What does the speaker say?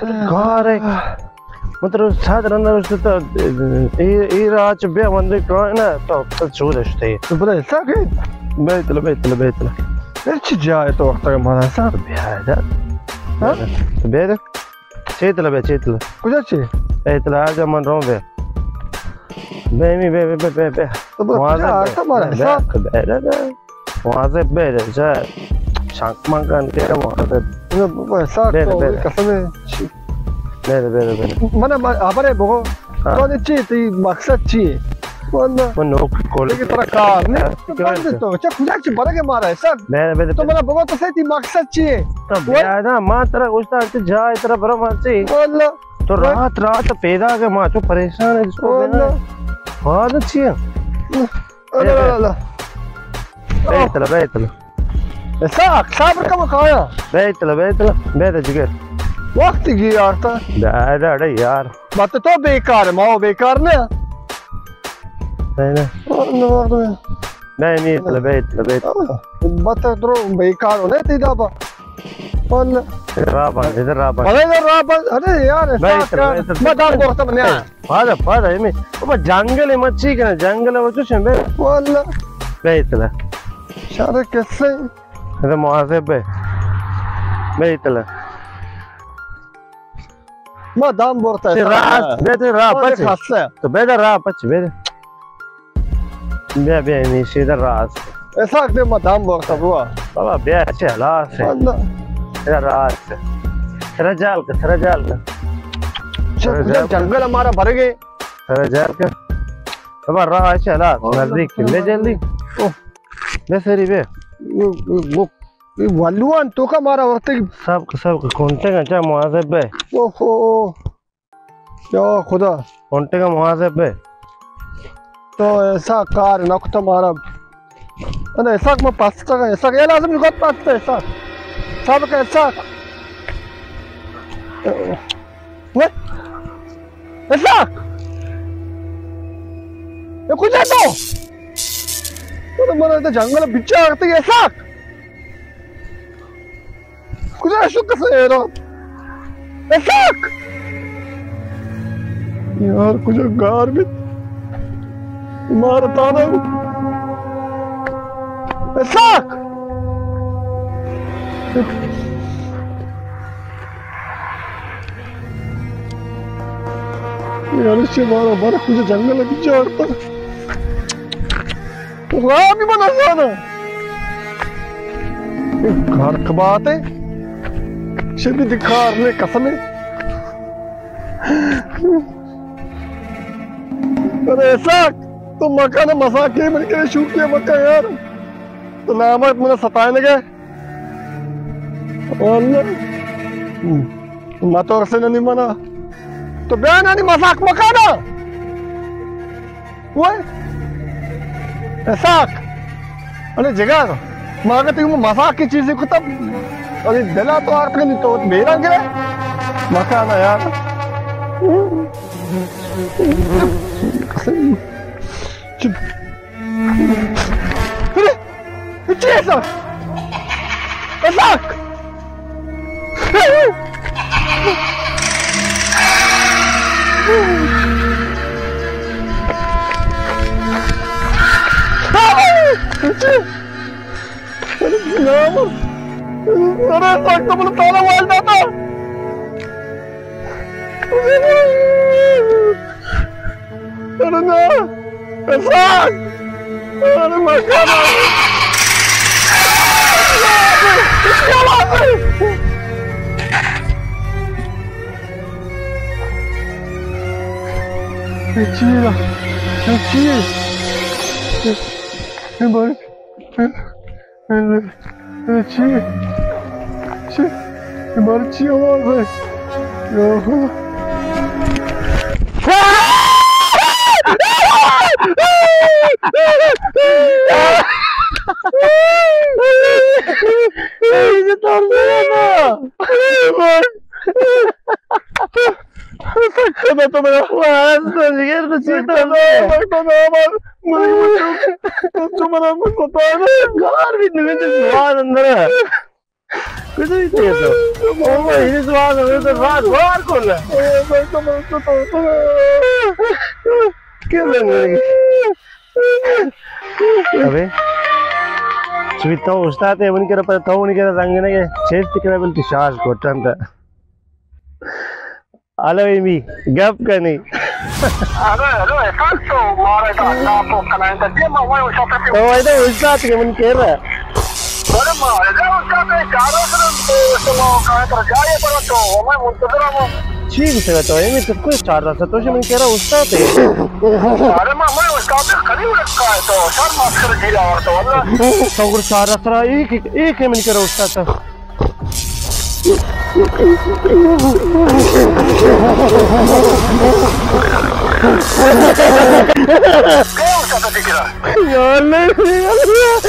گار ہے۔ مطلب، سات رندہ رشتہ تا، اے، اے راہ چ بیا وندے کائنا، تو، تو چور اشتے۔ تو بلا حصہ کے؟ بیتل، بیتل، بیتل۔ اچھی جائے تو وقت کا مانا سا۔ بیا دا۔ ہاں؟ بیا دا۔ چیتل بیا، چیتل۔ کجا چی؟ بیتل، آ جا من رہوں بیا۔ بے، بے، بے، بے، بے، بے۔ تو بلا واضح کجا بے۔ آتا مارا بے، حساب؟ بے، بے، بے۔ واضح بے، جا۔ شانک مان کن کے واضح۔ نہ، بابا، حساب بے، تو بے۔ قسم ہے۔ بے، بے، بے، بے۔ من، من، خبر ہے بگو۔ ہاں۔ تو نے چی، تی مقصد چی ہے؟ واللہ۔ من نوک کول۔ لیکن ترا کار نہیں۔ ہاں، تو کیا بند ہے؟ تو، چا کجا چی برگے مارا حساب؟ بے، بے، بے۔ تو منا بگو تو سے تی مقصد چی ہے؟ تو بیا نا، ما ترا گوشتا، تو جا، ترا برا مرچی۔ واللہ۔ تو رات، رات پیدا کے ما چو پریشان ہے، جس کو واللہ۔ دینا۔ واضح چی ہے؟ اللہ، اللہ، اللہ۔ بیتل، بیتل۔ اسحاق، صبر کم کایا۔ بیتل، بیتل، بیتل جگر۔ وقت گی یار تا۔ دا، دا، دا یار۔ بات تو بیکار ہے، ما بیکار نہ۔ نہیں، نہیں۔ نہیں، نہیں، تل، بیتل، بیتل۔ بات تو بیکار ہو، نہیں تیدا با۔ واللہ۔ راہ بند، ادھر راہ بند۔ ارے ادھر راہ بند، ارے یار، اسحاق بیتل، یار۔ بیتل۔ ما دام بورتا بنیا۔ پادا، پادا، ایمی۔ بابا، جنگل ہے، مچھی کنا، جنگل ہے، وہ تو شنبے۔ واللہ۔ بیتلا۔ شارے کسے؟ ارے مواظب بے۔ بیتلا۔ ما دام بورتا ہے، تے راست، بے تے راہ پچ۔ تو بے دے راہ پچ، بے دے۔ بیا، بیا، ایمی سیدھا راست۔ اسحاق دے ما دام بورتا بوا۔ بابا، بیا، اچھے حالات ہے۔ واللہ۔ سیدھا راست ہے۔ سرا جال کا، سرا جال کا۔ چل، سرا جال کا۔ جنگل ہمارا بھر گئے۔ سرا جال کا۔ بابا، راہ اچھے حالات۔ نزدیک، بے جلدی۔ اوہ۔ بے سری بے۔ وہ، وہ، وہ، یہ والوان تو کا مارا وقت کی۔ سب کا، سب کا کونٹے کا چا مواظب بے۔ اوہ، اوہ، اوہ۔ یا خدا۔ اونٹے کا مواظب بے۔ تو ایسا کار نہ کتا مارا۔ انا ایسا میں پستا کا، ایسا یہ لازم نہیں پستا ایسا۔ سب کا ایسا۔ وہ؟ ایسا۔ یہ کجا تو؟ تو منا تو جنگل بچا رکھتے ایسا۔ کجا شو کسے ایرو؟ اسحاق! یار، کجا گار بیت؟ مار تانا۔ اسحاق! یار، چے مارا، مارا کجا جنگل کی جاڑتا؟ غلامی من نزاناں۔ اے گار کباتے۔ شبی دکار نے قسمے۔ ارے اسحاق، تو مکان مساکے من کے شوکے مکان یار۔ تو نامت من ستائے نگے۔ واللہ۔ ما تو رسے ننی منا۔ تو بیا نانی مزاق مکانا۔ اوئے۔ اسحاق۔ ارے جگر۔ ما اگر تیو مزاق کی چیزیں کتا۔ ارے دلا تو آرت کنی تو بیران گرے۔ مکانا یار۔ چپ۔ ارے، چی ایسا؟ اسحاق! ارے، اسحاق، تو منا تالا وال داتا۔ ارے نا، اسحاق! ارے مکانا! اے چی ہے؟ اے چی ہے؟ اے، اے بارے، اے، اے، اے چی؟ چی؟ اے مارا چی آواز ہے؟ یا خدا۔ اے تو سکتا تو میرا۔ واہ، تو جگر تو چی تو سکتا تو میرا۔ تو میرا مستان۔ گار بھی نوے تو جوان اندر ہے۔ کجا تئی تو؟ او بھائی، اس بات میں تو رات بار کھلا۔ کیا بن رہی؟ ابے، چوی تو استاد ہے، من کرا پر تو نہیں کرا رنگ نے کے چیز تکرا بلتی شارژ کوٹن تا۔ ہلو ایمی، گپ کنی۔ ہلو، ہلو، احسان تو مارا دا نا پو کنائیں تا دیم ما وای استاد تے۔ تو وای دا استاد کے من کرا۔ ارے ما، ارے استاد تے چار رس تو ما کہاں پر جائے پر تو میں منتظر ہوں۔ چی گوشگ ءَ تو؟ ایمی تو کوئی چار رس تو من کرا استاد تے۔ ارے ما، میں استاد تے قریب رکھا ہے تو سر مسخر جی آور تو واللہ۔ تو گر چار رس را ایک، ایک ہے من کرا استاد تا۔ کیا استاد تے کرا؟ یا اللہ، یا اللہ۔